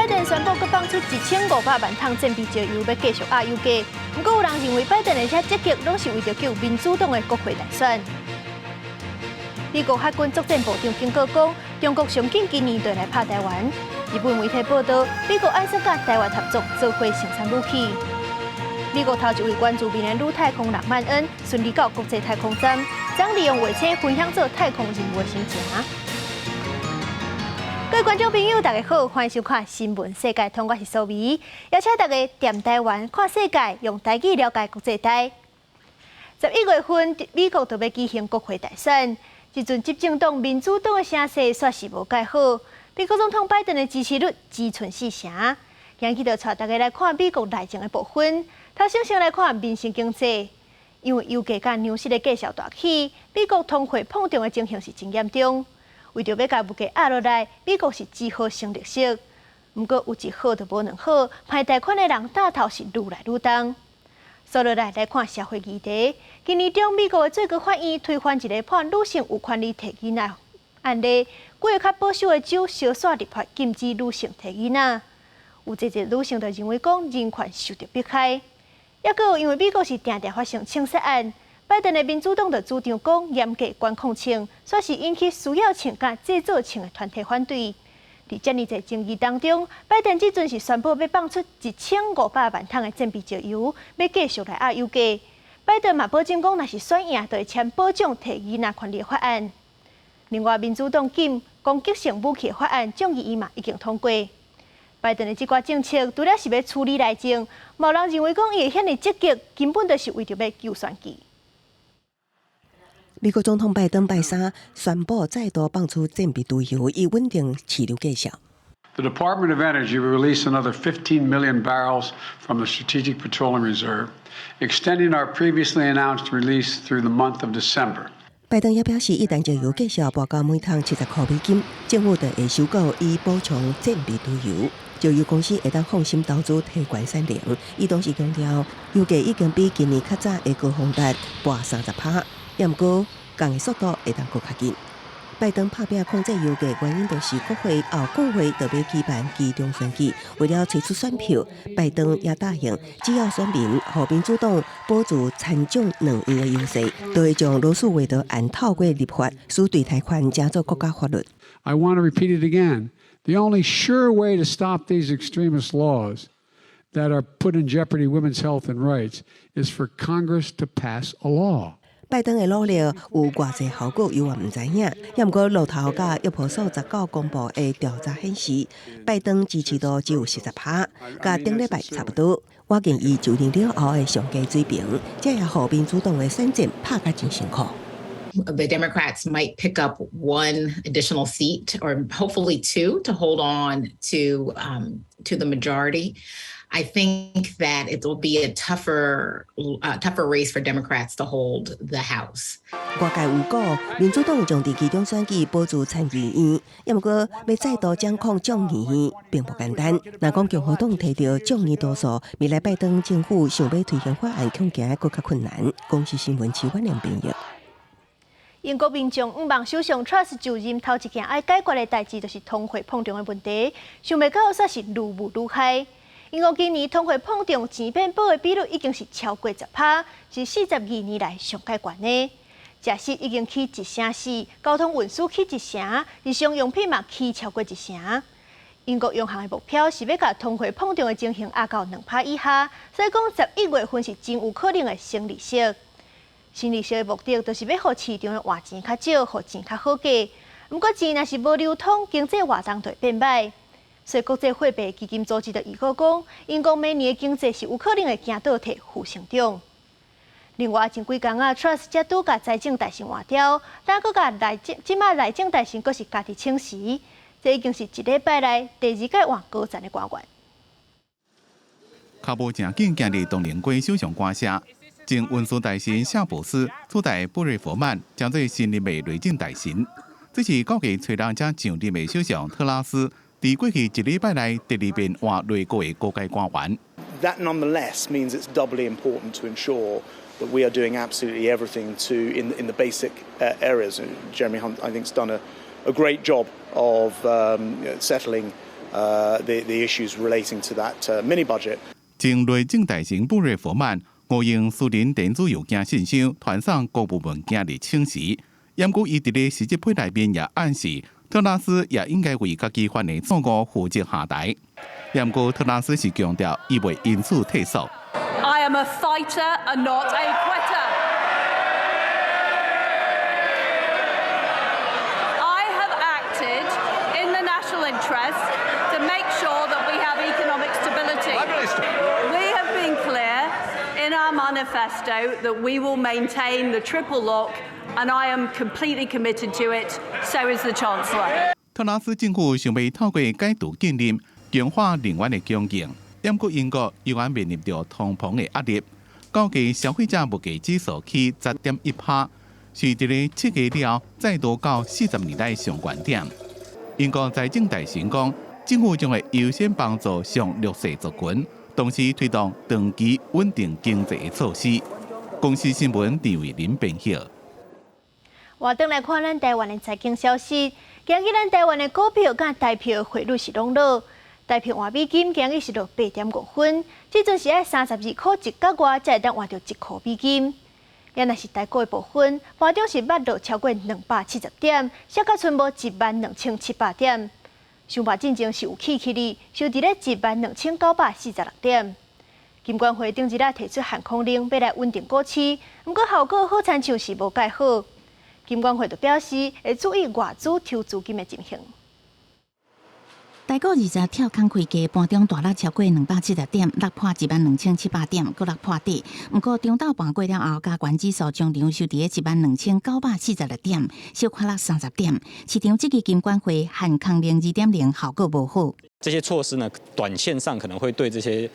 拜登宣布閣放出1500萬桶戰備石油，欲繼續壓油價。毋過有人認為拜登的遮積極，攏是為著救民主黨的國會大選。美國海軍作戰部長警告講，中國上緊今年就來拍台灣。日本媒體報道，美國按算佮台灣合作做伙生產武器。美國頭一位原住民的女太空人曼恩順利到國際太空站，將利用衛星分享做太空任務的心情。各位觀眾朋友，大家好，歡迎收看《新聞世界通》，我是蘇美，邀請大家踮台灣看世界，用台語了解國際大。11月份，美國就欲舉行國會大選，這陣執政黨民主黨的聲勢煞是無蓋好，美國總統拜登的支持率只賰四成。今日就帶大家來看美國內政的部分，頭先先來看民生經濟，因為油價佮糧食的價數大起，美國通貨膨脹的情形是真嚴重。為著欲共物價壓落來，美國是只好升利息。毋過有一好就無兩好，歹貸款的人擔頭是愈來愈重。紲落來來看社會議題，今年中美國的最高法院推翻一个判女性有權利提囡仔案例，幾个較保守的州相紲立法禁止女性提囡仔。有濟濟女性就認為講人權受著迫害，抑閣有因為美國是定定發生槍殺案，拜登的民主黨就主張講嚴格管控槍，煞是引起需要槍佮製造槍的團體反對。佇遮爾濟爭議當中，拜登這陣是宣布欲放出1500萬桶的戰備石油，欲繼續來壓油價。拜登嘛保證講，若是選贏，就會簽保障提囡仔權利法案。另外，民主黨禁攻擊性武器法案，眾議院嘛已經通過。拜登的這寡政策，除了是欲處理內政，嘛有人認為講伊會遐爾積極，根本就是為著欲救選舉。美國總統拜登拜三宣布再度放出戰備石油，以穩定市場價數。 The Department of Energy will release another 15 million barrels from the Strategic Petroleum Reserve, extending our previously announced release through the month of December. 拜登也表示，一旦石油價數跋到每桶70箍美金，政府就會收購以補充戰備石油。石油公司會當放心投資提懸產能。伊同時強調，油價已經比今年較早的高峰值跋30趴，也毋過降的速度會當閣較緊。拜登拍拚控制油價，原因就是國會後個月就欲舉辦期中選舉，為了揣出選票，拜登也答應，只要選民予民主黨保住參眾兩院的優勢，就會將羅訴韋德案透過立法，使墮胎權成做國家法律。 I want to repeat it again. The only sure way to stop these extremist laws that are put in jeopardy women's health and rights is for Congress to pass a law. 拜登的努力有偌濟效果，猶嘛毋知影。也毋過路透佮益普索19公布的調查顯示，拜登支持度只有40趴，佮頂禮拜差不多。倚近伊就任了後的上低水平，這也予民主黨的選戰拍甲真辛苦。 The Democrats might pick up one additional seat or hopefully two to hold on to the majority. I think that it will be a tougher race for Democrats to hold the House. 外界預估，民主黨將佇期中選舉保住參議院，也毋過欲再度掌控眾議院並不簡單。若講共和黨提著眾議多數，未來拜登政府想欲推行法案，恐驚閣較困難。公視新聞徐婉玲編譯。英國民眾向望首相 Truss 就任頭一件愛解決的代誌，就是通貨膨脹的問題，想袂到煞是愈舞愈害。英國今年通貨膨脹錢變寶的比率已經是超過10趴，是42年來上蓋懸的。食食已經起一成四，交通運輸起一成，日常用品嘛起超過一成。英國央行的目標是欲共通貨膨脹的情形壓到2趴以下，所以講11月份是真有可能會升利息。升利息的目的，就是欲予市場的換錢較少，予錢較好價。毋過錢若是無流通，經濟活動就會變歹。所以國際貨幣基金組織就預告講，英國明年的經濟是有可能會驚倒退負成長。另外，前幾工啊，Truss 才拄共財政大臣換掉，但閣共內政，這馬內政大臣閣是家己請辭，這已經是一禮拜內第二擺換高層的官員。跤步誠緊行入唐寧街首相官舍，前運輸大臣夏普斯取代布瑞弗曼，成做新任的內政大臣。這是九月初六才上任的首相特拉斯，佇過去一禮拜內第二遍換內閣的高階官員。 That nonetheless means it's doubly important to ensure that we are doing absolutely everything to in the basic areas. And Jeremy Hunt, I think, has done a great job of settling the issues relating to that mini budget. 前內政大臣布瑞弗曼誤用私人電子郵件信箱傳送公部文件佇請辭，毋過伊佇咧辭職批內面也暗示，特拉斯也應該為家己犯的錯誤負責下台。毋過特拉斯是強調，伊袂因此退縮。 I am a fighter and not a quitter. I have acted in the national interest to make sure that we have economic stability. We have been clear in our manifesto that we will maintain the triple lock, and I am completely committed to it. So is the Chancellor. 特拉斯政府想欲透過解除禁令，強化能源的供應，毋過英國依然面臨著通膨的壓力，九月消費者物價指數起10.1%，是佇咧7月了後再度到40年來上懸點。英國財政大臣講，政府將會優先幫助上弱勢族群，同時推動長期穩定經濟的措施。公視新聞陳慧琳編譯。換轉來看咱台灣的財經消息，今日咱台灣的股票佮台票匯率是攏落，台票換美金今日是落8.5分，這陣是愛32塊1角外才會當換著1箍美金。也若是台股的部分，盤中是捌落超過270點，下到賰無12,700點。收盤進前是有起起哩，收佇咧12,946點。金管會頂日仔提出限空令，欲來穩定股市，毋過效果好親像是無蓋好。金管會就表示會注意外資抽資金的情形。台股20跳空開低，盤中大落超過270點，落破12,700點，閣落破底。毋過中晝盤過了後，加權指數終場收佇咧12,946點，小可落30點。市場質疑金管會限空令2.0效果無好。這些措施呢，短線上可能會對這些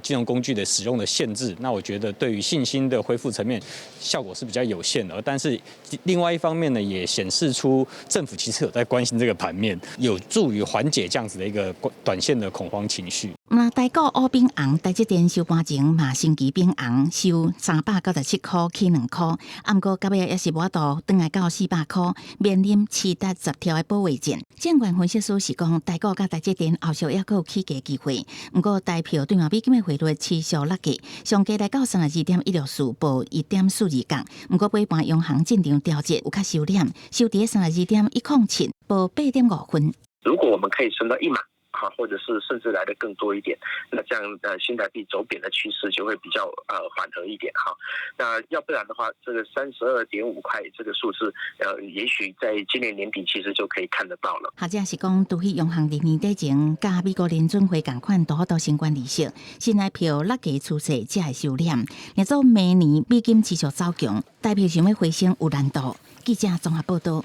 金融工具的使用的限制，那我覺得對於信心的恢復層面效果是比較有限的。但是另外一方面呢，也顯示出政府其實有在關心這個盤面，有助於緩解這樣子的一個短線的恐慌情緒。那台股烏變紅，台積電收盤前嘛升旗變紅，收397箍起2箍，毋過到尾也是無法度轉來到400箍，面臨市值十兆的保衛戰。證券分析師是講，台股佮台積電後續猶閣有起價機會，毋過台票兌換美金的匯率持續落價，上低來到32.164，報1.42角。毋過尾盤央行進場調節有較收斂，收佇32.107，報8.5分。如果我們可以升到一碼，哈，或者是甚至來得更多一點，那這樣新台幣走貶的趨勢就會比較緩和一點哈。那要不然的話，這個32.5塊這個數字，也許在今年年底其實就可以看得到了。學者是講，除非央行佇年底前佮美國聯準會仝款大幅度升懸利息，新台票落價趨勢才會收斂。若做明年美金持續走強，台票想欲回升有難度。記者綜合報道。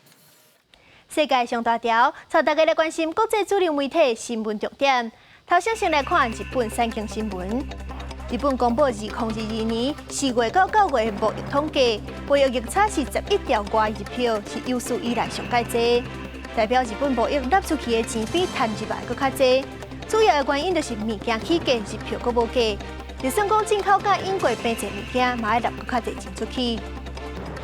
世界上大條，帶大家來關心國際主流媒體新聞重點。頭先先來看日本產經新聞。日本公布2022年4月到9月貿易統計，貿易逆差是11兆外日票，是有史以來上蓋濟。代表日本貿易納出去的錢比趁入來閣較濟。主要的原因就是物件起價，日票閣無價。就算講進口佮英國平濟物件，嘛愛納閣較濟錢出去。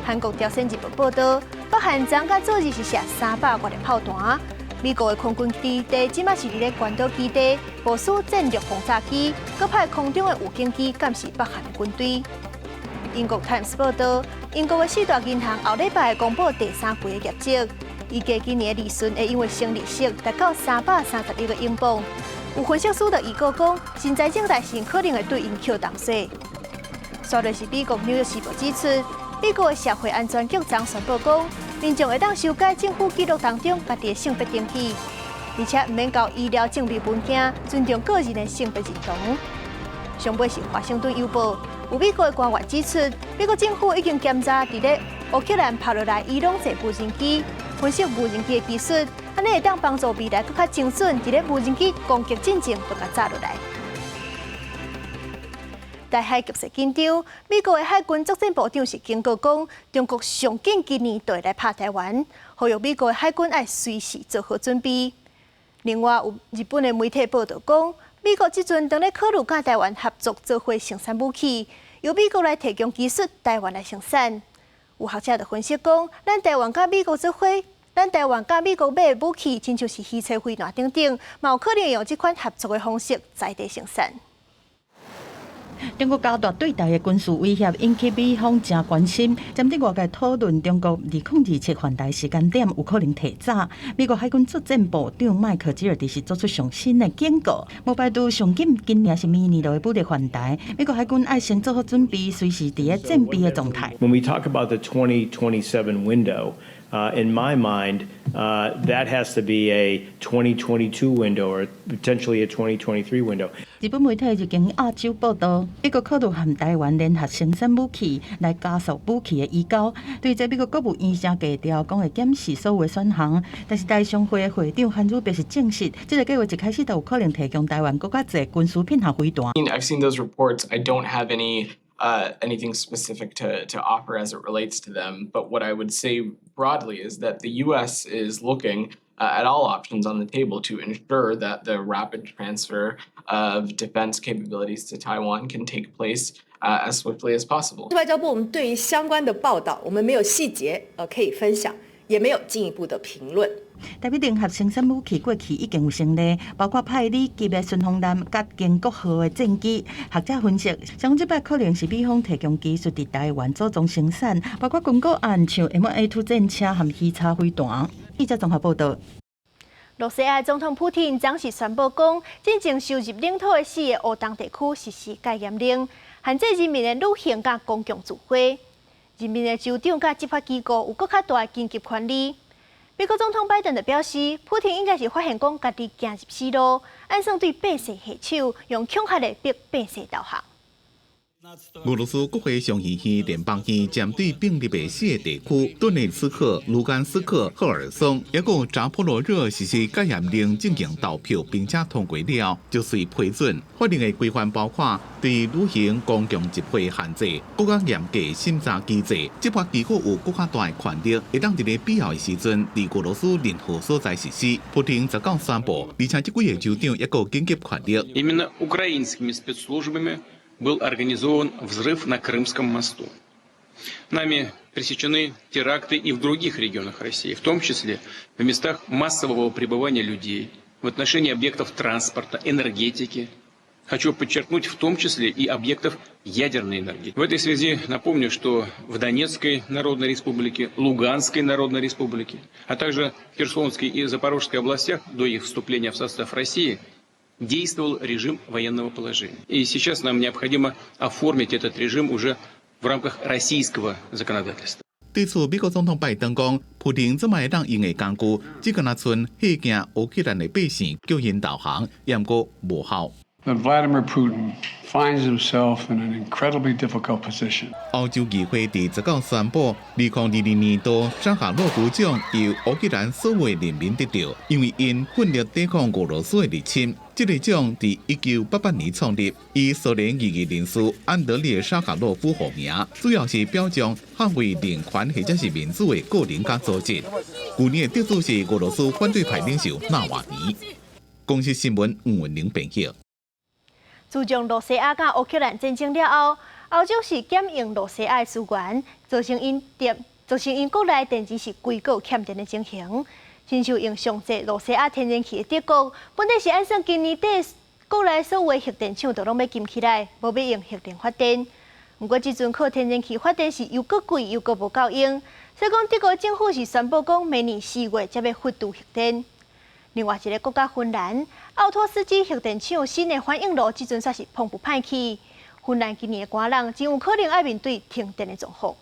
韓國朝鮮日報報導，北韓昨佮昨日是射300外粒炮彈。美國的空軍基地這馬是佇咧關島基地部署戰略轟炸機，閣派空中的預警機監視北韓的軍隊。英國 Times 報導，英國的四大銀行後禮拜公布第三季的業績，預計今年的利潤會因為升利息達到331億英鎊。有分析師就預告講，新財政大臣可能會對𪜶扣重稅。煞落是美國紐約時報指出，美國的社會安全局昨宣布講，民眾會當修改政府記錄當中家己的性別登記，而且毋免交醫療證明文件，尊重個人的性別認同。上尾是華盛頓郵報，有美國的官員指出，美國政府已經檢查佇咧烏克蘭拍落來伊朗製無人機，分析無人機的技術，按呢會當幫助未來閣較精準，佇咧無人機攻擊進前就共炸落來。台海局勢緊張，美國的海軍作戰部長是警告講，中國上緊今年就會來拍台灣，呼籲美國的海軍愛隨時做好準備。另外，有日本的媒體報導講，美國這陣當咧考慮佮台灣合作做伙生產武器，由美國來提供技術，台灣來生產。有學者就分析講，咱台灣佮美國做伙咱台灣佮美國買的武器，親像是魚叉飛彈等等，嘛有可能用這款合作的方式在地生產。中國加大對台的軍事威脅，引起美方誠關心。針對外界討論，中國2027環台時間點有可能提早。美國海軍作戰部長麥克吉爾迪是做出上新的警告，無排除上緊今年抑是明年就會武力犯台。美國海軍愛先做好準備，隨時佇咧戰備的狀態。 When we talk about the 2027 window, in my mind, that has to be a 2022 window or potentially a 2023 window. 日本媒體日經亞洲報導，美國考慮和台灣聯合生產武器來加速武器的移交。對這，美國國務院誠低調，講會檢視所有的選項。但是台商會的會長韓汝碧是證實，這个計畫一開始就有可能提供台灣閣較濟軍事品和飛彈。 I've seen those reports. I don't have anything specific to offer as it relates to them. But what I would say broadly is that the U.S. is looking at all options on the table to ensure that the rapid transfer of defense capabilities to Taiwan can take place as swiftly as possible. 外交部，我們對於相關的報道，我們沒有細節可以分享，也沒有進一步的評論。台美聯合生產武器過去已經有先例，包括派里級的巡防艦佮鯨國號的戰機。學者分析，像這擺可能是美方提供技術佇台灣組裝生產，包括軍購案像 M1A2 戰車和魚叉飛彈。記者綜合報導。羅西亞總統普廷昨時宣布講，進前收入領土的四个烏東地區實施戒嚴令，限制人民的旅行佮公共聚會。人民的州長佮執法機構有閣較大的緊急權力。美國總統拜登就表示，普廷應該是發現講家己行入死路，按算對百姓下手，用恐嚇來逼百姓投降。俄羅斯國會上議院聯邦院針對併入的四個地區——頓涅茨克、盧甘斯克、赫爾松，抑閣扎波羅熱實施戒嚴令進行投票，並且通過了，就隨批准。法令的規範包括對旅行、公共集會限制、閣較嚴格審查機制，執法機構有閣較大的權力，會當佇咧必要的時陣，佇俄羅斯任何所在實施。普丁十九宣布，而且這幾個州長抑閣緊急權力。 Именно украинскими спецслужбами был организован взрыв на Крымском мосту. Нами пресечены теракты и в других регионах России, в том числе в местах массового пребывания людей, в отношении объектов транспорта, энергетики. Хочу подчеркнуть, в том числе и объектов ядерной энергетики. В этой связи напомню, что в Донецкой Народной Республике, Луганской Народной Республике, а также в Херсонской и Запорожской областях до их вступления в состав России действовал режим военного положения. И сейчас нам необходимо оформить этот режим уже в рамках российского законодательства. 對此，美國總統拜登講，普丁這擺會當用的工具，只敢若賰嚇驚烏克蘭的百姓，叫𪜶投降，毋過無效。 That Vladimir Putin finds himself in an incredibly difficult position. 歐洲議會佇十九宣布，2022年度薩哈洛夫獎由烏克蘭所有人民得著，因為𪜶奮力抵抗俄羅斯的入侵。這个獎佇1988年創立，以蘇聯異議人士安德烈薩哈洛夫號名，主要是表彰捍衛人權或者是民主的個人佮組織。舊年的得主是俄羅斯反對派領袖納瓦尼。公視新聞吳文玲編譯。自從羅西亞佮烏克蘭戰爭了後，歐洲是減用羅西亞的資源，造成𪜶國內電池是規個欠電的情形。親像用上濟羅西亞天然氣的德國，本來是按算今年底國內所有的核電廠都攏欲禁起來，無欲用核電發電。毋過這陣靠天然氣發電是又閣貴又閣無夠用，所以講德國政府是宣布講明年4月才欲復築核電。另外一个國家芬蘭奧托斯基核電廠新的反應爐，這陣煞是碰不歹去。芬蘭今年的寒冷，真有可能愛面對停電的狀況。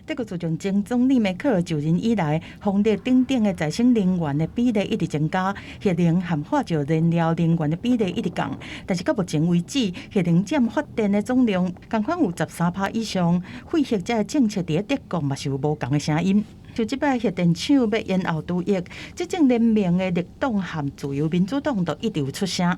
德國自從前總理梅克爾就任以來，風力等等的再生能源的比例一直增加，核能和化石燃料能源的比例一直降。但是到目前為止，核能佔發電的總量，仝款有13趴以上。廢核這个政策佇德國嘛是有無仝的聲音。就這擺核電廠欲延後除役，執政聯盟的綠黨和自由民主黨都一直有出聲。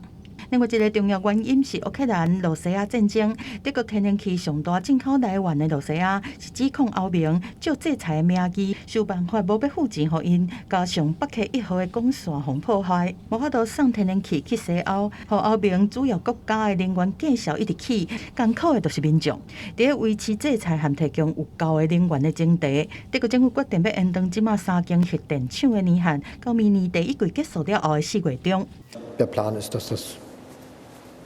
另外一个重要原因是烏克蘭羅西亞戰爭，德國天然氣上大進口來源的羅西亞是指控歐盟借制裁的名義，想辦法無欲付錢予𪜶，加上北溪一號的管線予破壞，無法度送天然氣去西歐，予歐盟主要國家的能源價數一直起，艱苦的就是民眾。佇咧維持制裁和提供有夠的能源的前提，德國政府決定欲延長這馬三間核電廠的年限，到明年第一季結束了後的4月中。 Der Plan ist, dass das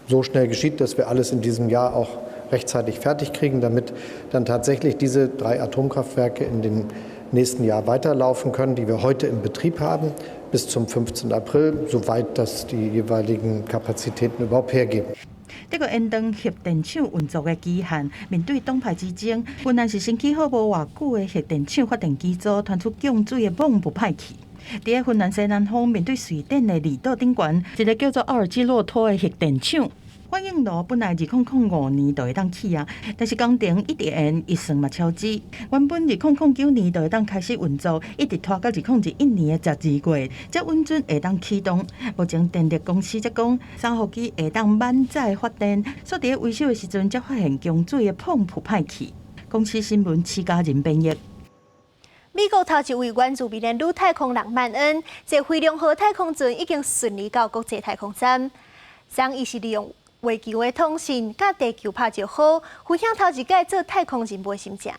so schnell geschieht, dass wir alles in diesem Jahr auch rechtzeitig fertig kriegen, damit dann tatsächlich diese drei Atomkraftwerke in dem nächsten Jahr weiterlaufen können, die wir heute im Betrieb haben, bis zum 15. April, soweit das die jeweiligen Kapazitäten überhaupt hergeben. 德國延長核電廠運作的期限，面對黨派之爭，芬蘭是先起好無偌久的核電廠發電機組，傳出降水的泵不歹去。佇咧芬蘭西南方，面對瑞典的離島頂懸，一个叫做奧爾基洛托的核電廠。反應爐本來2005年就會當起啊，但是工程一直延，預算嘛超支。原本2009年就會當開始運作，一直拖到2021年的12月，才穩準會當啟動。目前電力公司則講，三號機會當滿載發電，所以佇咧維修的時陣才發現供水的泵浦歹去。公視新聞徐家仁編譯。美國頭一位原住民的女太空人曼恩，坐飛龍號太空船已經順利到國際太空站。昨伊是利用月球的通訊，佮地球拍招呼，分享頭一擺做太空任務的心情。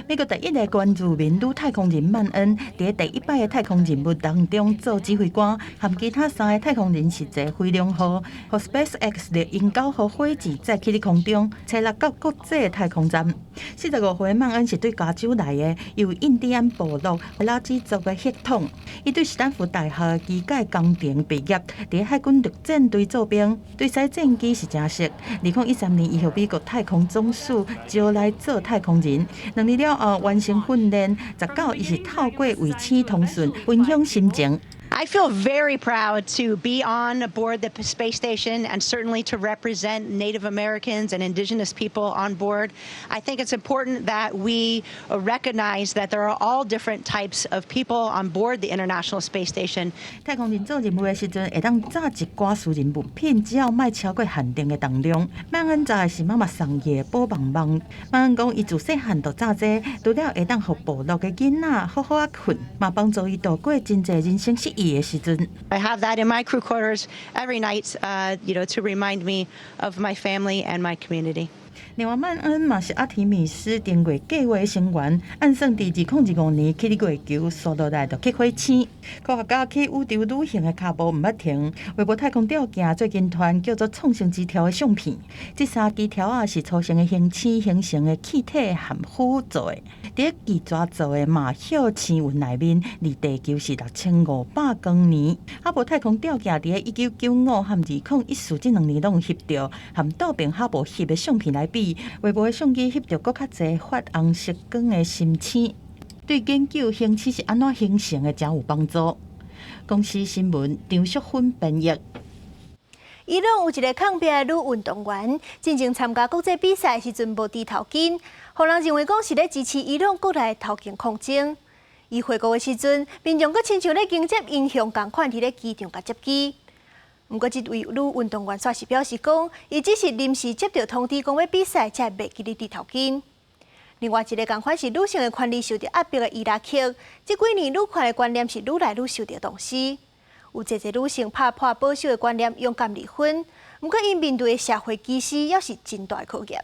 美國第一个原住民女太空人曼恩，佇第一擺的太空任務當中做指揮官，和其他三个太空人是坐飛龍號，予 SpaceX 獵鷹9號火箭載去佇空中，揣落到國際太空站。45歲曼恩是對加州來的，有印第安部落拉基族的血統。伊對史丹福大學機械工程畢業，佇海軍陸戰隊做兵，對駛戰機是誠熟。2013年，伊予美國太空總署招來做太空人，2年了後完成訓練，19伊是透過衛星通訊分享心情。 I feel very proud to be on board the space station and certainly to represent Native Americans and Indigenous people on board. I think it's important that we recognize that there are all different types of people on board the International Space Station. 太空人做任務的時陣，會當載一寡私人物品，只要莫超過限定的重量。曼恩載的是媽媽送伊的保夢夢。曼恩講，伊自細漢就載這個，除了會當予部落的囡仔好好仔睏，嘛幫助伊度過真濟人生失意的時陣。 I have that in my crew quarters every night, to remind me of my family and my community. 另外，曼恩嘛是阿提米斯登月計畫成員，按算佇2025年去佇月球，紲落來就去火星。科學家去宇宙旅行的跤步毋捌停，韋伯太空吊鏡最近傳叫做創星之條的相片。這三支條仔是粗成的行星形成的氣體和氟做的，佇巨蛇座的馬歇星雲內面，離地球是6500光年。哈勃太空吊鏡佇咧1995和2014這2年攏有翕著，和倒爿哈勃翕的相片來比，韋伯的相機翕著閣較濟發紅色光的新星，對研究行星是按怎形成的誠有幫助。公視新聞張淑芬編譯。伊朗有一个抗辯的女運動員，進前參加國際比賽時陣無戴頭巾，予人認為講是咧支持伊朗國內頭巾抗爭。伊回國的時陣，民眾閣親像咧迎接英雄仝款，佇咧機場共接機。毋過，這位女運動員煞是表示講，伊只是臨時接到通知，講欲比賽，才會袂記得戴頭巾。另外一个仝款是女性的權利受著壓迫的伊拉克，這幾年女權的觀念是愈來愈受著重視。有濟濟女性拍破保守的觀念，勇敢離婚。毋過，𪜶面對的社會歧視，猶是真大的考驗。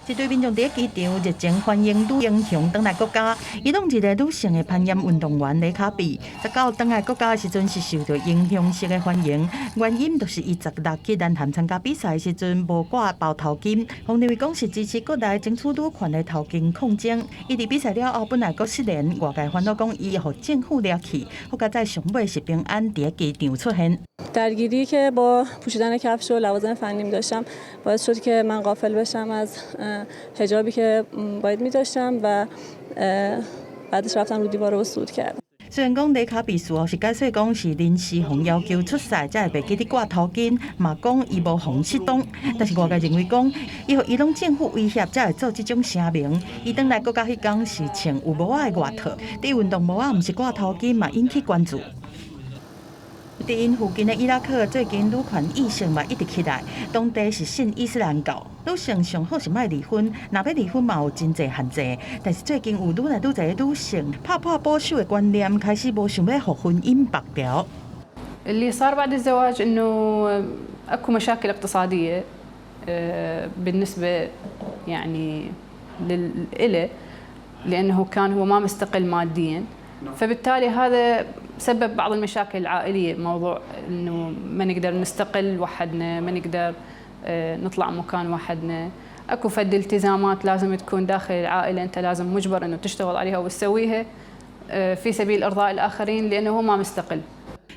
一堆民眾佇咧機場熱情歡迎女英雄轉來國家。伊朗一个女性的攀岩運動員雷卡比，19轉來國家的時陣是受著英雄式的歡迎，原因就是伊16去南韓參加比賽的時陣無掛包頭巾，予認為講是支持國內爭取女權的頭巾抗爭。伊佇比賽了後，本來閣失聯，外界煩惱講伊予政府掠去，好佳哉上尾是平安佇咧機場出現。 درگیری که با پوشیدن کفش و لوازم فنیم داشتم باعث شد که من غافل بشم از حجابی که باید میداشتم و بعدش رفتم رو دیوار و صعود کردم. 雖然講雷卡比事後是解釋講是臨時予要求出賽，才會袂記得掛頭巾，嘛講伊無予失當，但是外界認為講，伊予伊朗政府威脅才會做這種聲明。伊轉來國家彼工是穿有帽仔的外套，佇運動帽仔毋是掛頭巾嘛引起關注。佇𪜶附近的伊拉克，最近女權意識嘛一直起來。當地是信伊斯蘭教，女性上好是莫離婚，若欲離婚嘛有真濟限制。但是最近有愈來愈濟女性拍破保守的觀念，開始無想欲予婚姻縛牢。 اللي صار بعد الزواج انه اكو مشاكل اقتصاديه بالنسبه يعني لإله، لانه كان هو ما مستقل ماديا، فبالتالي هذا سبب بعض المشاكل العائليه، موضوع انه ما نقدر نستقل وحدنا، ما نقدر نطلع مكان وحدنا، اكو فد التزامات لازم تكون داخل العائله، انت لازم مجبر انه تشتغل عليها وتسويها في سبيل ارضاء الاخرين لانه هو ما مستقل.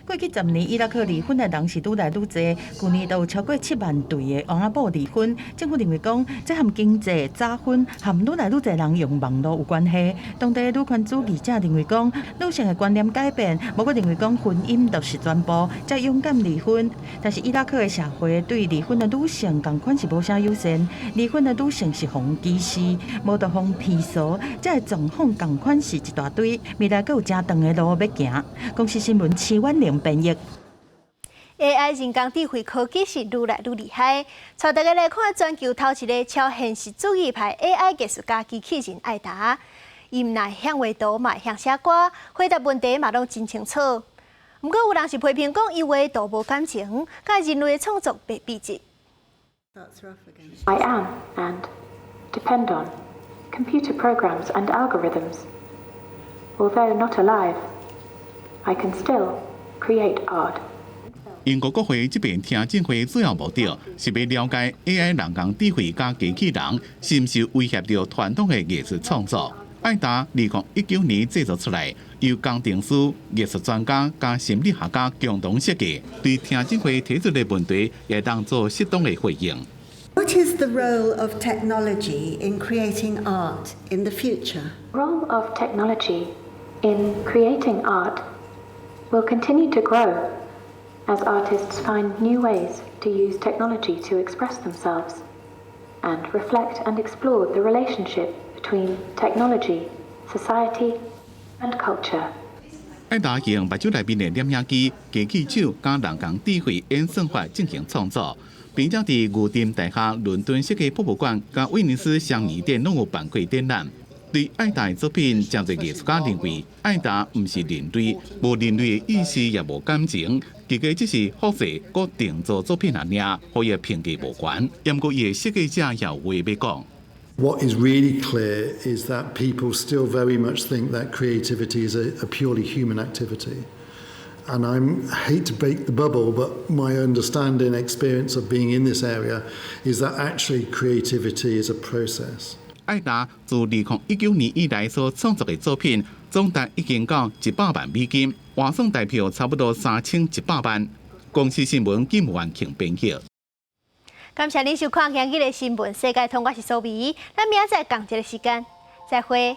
過去10年，伊拉克離婚的人是愈來愈濟，舊年都有超過7萬對的翁仔某離婚。政府認為講，這和經濟、早婚和愈來愈濟人用網路有關係。當地女權主義者認為講，女性的觀念改變，無閣認為講婚姻就是全部，才勇敢離婚。但是伊拉克的社會對離婚的女性仝款是無啥友善，離婚的女性是予歧視，無就予鄙視，這个狀況仝款是一大堆。未來閣有誠長的路欲行。公視新聞徐婉玲編譯。 AI 人工智慧科技是愈來愈厲害，帶大家來看全球頭一个超現實主義派 AI 藝術家機器人愛達，伊毋但會曉畫圖，嘛會曉寫歌，回答問題嘛攏真清楚。毋過有人是批評講，伊畫圖無感情，佮人類的創作袂比質。 I am and depend on computer programs and algorithms. Although not alive, I can still create art. 英國國會這遍聽證會主要目的是欲了解 AI 人工智慧佮機器人是毋是威脅著傳統的藝術創作。愛達2019年製作出來，由工程師、藝術專家佮心理學家共同設計，對聽證會提出的問題，會當做適當的回應。 What is the role of technology in creating art in the future? Role of technology in creating art will continue to grow as artists find new ways to use technology to express themselves and reflect and explore the relationship between technology, society, and culture. 愛達用目睭內面的攝影機、機器手佮人工智慧演算法進行創作，並且佇牛津大學、倫敦設計博物館佮威尼斯雙年展攏有辦過展覽。對愛達的作品，誠濟藝術家認為，愛達毋是人類，無人類的意識也無感情，結果只是複製閣定做作品爾，予伊的評價無懸。毋過伊的設計者也有話欲講。 What is really clear is that people still very much think that creativity is a purely human activity. And I hate to break the bubble, but my understanding, experience of being in this area is that actually creativity is a process. 愛達自2019年以來所創作的作品，總值已經到100萬美金，換算台票差不多3100萬。公視新聞金元慶編譯。感謝您收看今日的新聞世界通，我是蘇美，咱明仔載仝一个時間，再會。